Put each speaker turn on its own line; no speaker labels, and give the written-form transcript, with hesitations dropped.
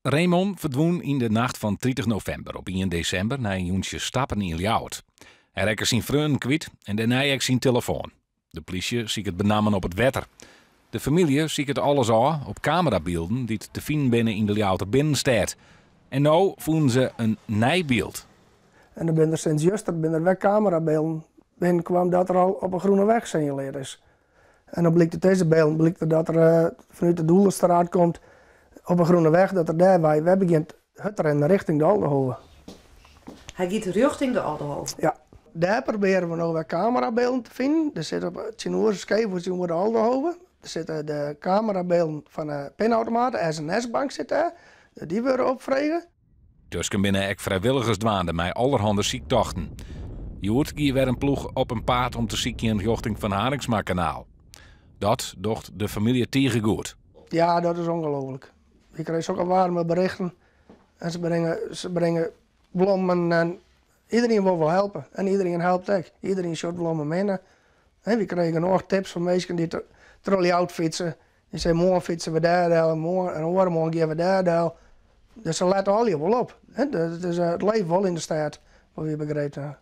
Remon ferdwûn yn de nacht fan 30 novimber op ien desimber nei in jûntsje stappen yn Ljouwert. Hy rekke syn freonen kwyt en dêrnei ek syn telefoan. De plysje siket benammen op it wetter. De famylje siket alles ôf op kamerabylden dy't te finen binne yn de Ljouwerter binnenstêd. En no fûnen se in nij byld.
En dan binne der sinds juster binne der wer kamerabylden binnenkaam dat er al op 'e Groeneweg sinjalearre is. En dan blykt út dizze bylden blykt dat er fanút de Doelenstraat komt op 'e Groeneweg, dat er dêrwei wer begjint hurd te rinnen rjochting de Aldehove.
Hy giet rjochting de Aldehove.
Ja. Dêr probearje we no wer kamerabylden te finen. Der sit op tsjinoer skeef tsjinoer de Aldehove. Der sitte de kamerabylden fan de pinautomaat, de SNS-bank sit dêr. Dy wurde opfrege.
Tusken binne ek frijwilligers dwaande mei allerhande syktochten. Hjoed gie wer in ploech op 'en paad om te sykjen rjochting Van Harinxmakanaal. Dat docht de famylje tige goed.
Ja, dat is ongelooflik. Ik krij sokke waarme berichten en se bringe blommen en iderien wol wol helpe. En iderien helpt ek. Iderien sjocht wol om him hinne. Wy krije genôch tips fan minsken dy't troch Ljouwert fytse. Dy sizze moarn fytse we dêr del en moarn en oaremoarn gean we dêr del. Dus se lette allegear wol op. It leeft wol yn de stêd, wat wy begrepen ha.